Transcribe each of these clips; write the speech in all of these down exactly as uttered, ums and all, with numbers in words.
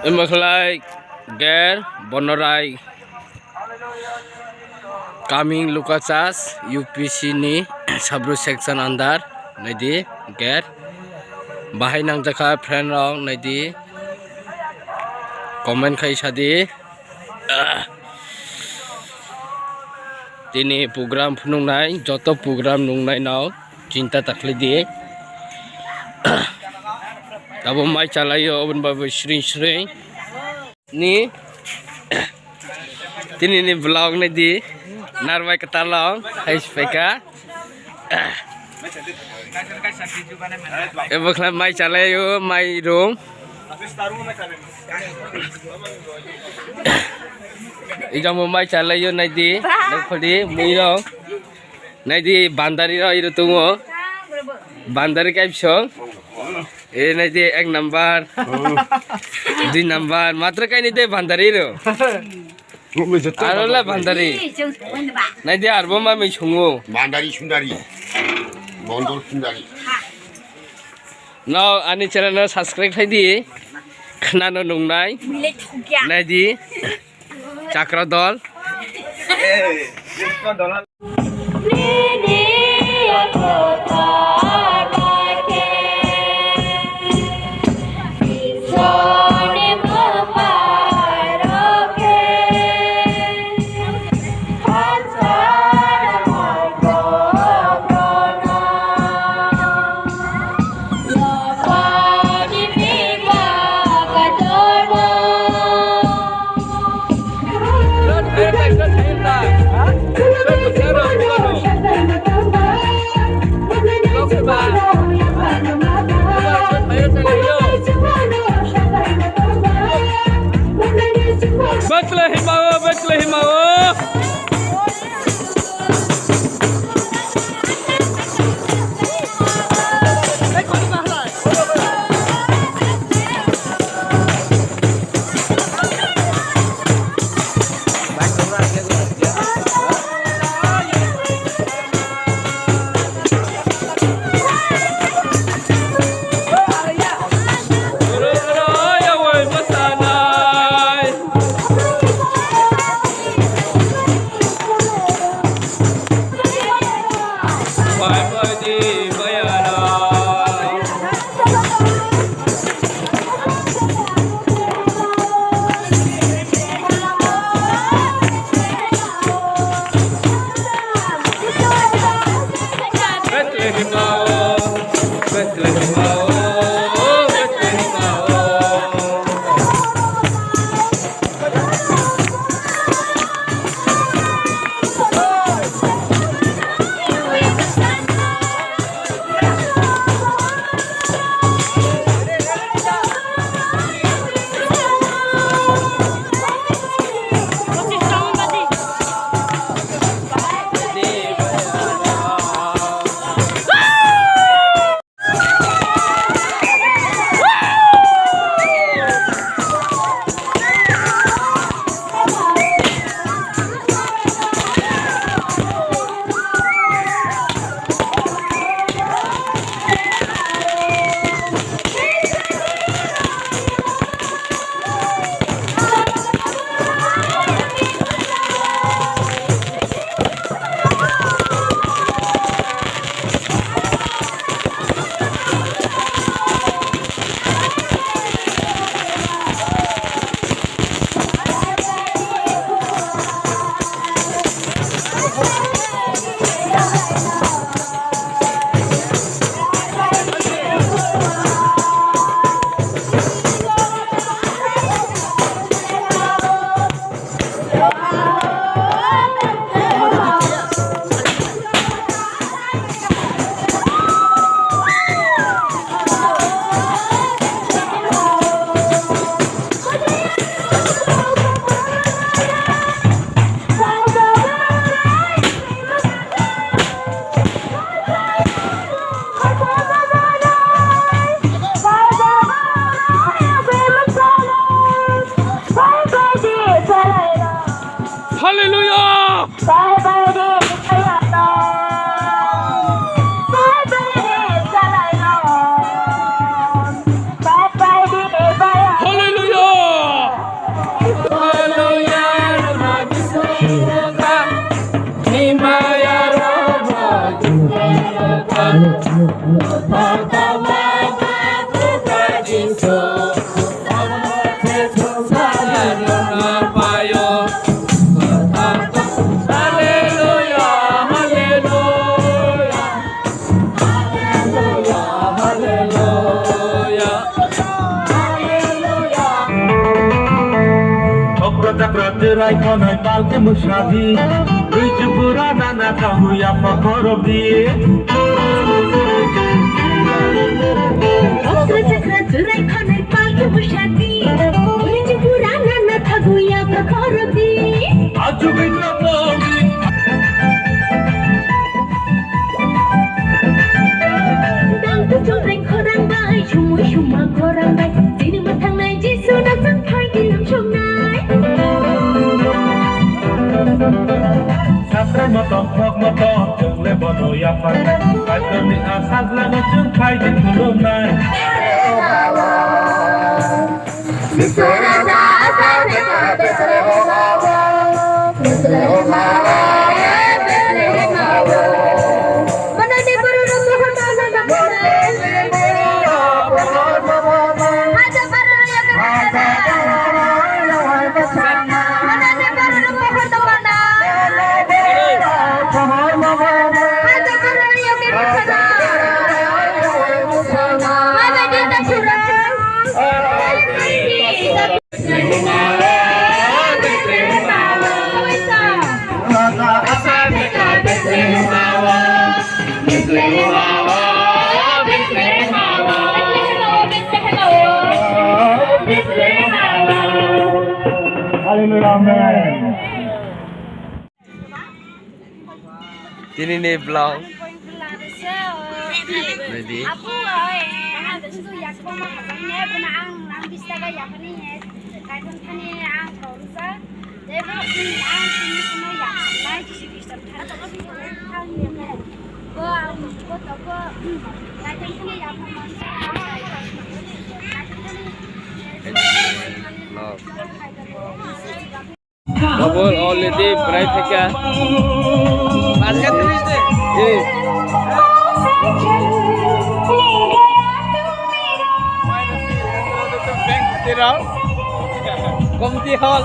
Ema khlai ger Bonorai coming Lukachas U P C ni Sabru section under naidi ger bahai nangjakha friend rok naidi comment khai sadi. Tini program phunuknai, joto program nungnai no chinta ta khlai di. Abo mai chalaio, oboni bagwi sring sring. Ni, tini ni vlog ni di, narwai kwtal long, hai siphaikha. Ebo khlai mai chalaio, mai rung. Ijang bo mai chalaio naidi, nokphodi, mui rok. Naidi bandari rok iro tongo. Bandari kaibsong. E naidi ek number. Dui number. Matra kaini de bandari ro. Aro la bandari. Naidi arbo ma mui sungo. Bandari sundari. Bondol sundari. No, ani channel no subscribe khai di. Khna no nungnai. Naidi. Chakra dol. Chakra chwrai khonai palke mwsadi, rwiju pura nana kahuya phokorok di. Okra chakra chwrai khonai palke mwsadi, rwiju pura nana kahuya phokorok di. Achu bikra phokorok di. Tang kuchuk reng khorang bai, sumui suma khorang bai, chini mwthangnai Jisu no chwng phai di lamsoknai. Satrai motom, thok motom, chwng le bono yapharnai. Kaitorni a sajlano chwng phai di khulumnai. Hallelujah, amen. Tini ni vlog. Ready? Vlog. Double already bright hai kya? Basket finish de. Eh. Community hall.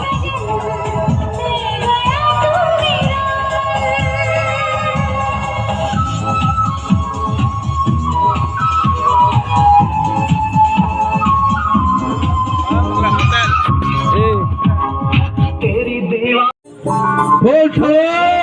Eh. Bol chho!